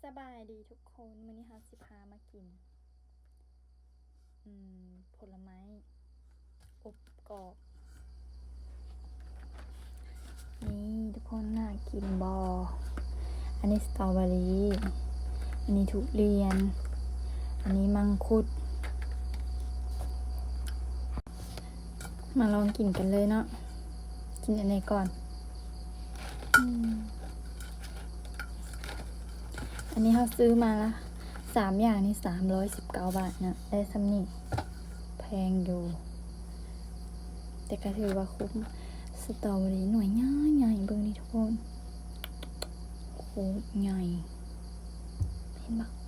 ສະບາຍດີທຸກຄົນ ມື້ນີ້ເຮົາຊິພາມາກິນ ອືມ ຜົນລະໄມ້ອົບກອບ ນີ້ທຸກຄົນ ໜ້າກິນບໍ່? ອັນນີ້ສະຕໍເບີຣີ ອັນນີ້ທຸລຽນ ອັນນີ້ມັງຄຸດ ມາລອງກິນກັນເລີຍເນາະ ກິນອັນໃດກ່ອນ? ອືມ ອັນນີ້ເຮົາຊື້ມາລະ ສາມຢ່າງນີ້ ສາມຮ້ອຍສິບເກົ້າບາດນະ ໄດ້ສ່ຳນີ້ ແພງຢູ່ ແຕ່ກໍຖືວ່າຄຸ້ມ. ສະຕໍເບີຣີໜ່ວຍໃຫຍ່ໆ ເບິ່ງນີ້ທຸກຄົນ ໂຄດໃຫຍ່ ເຫັນບັກ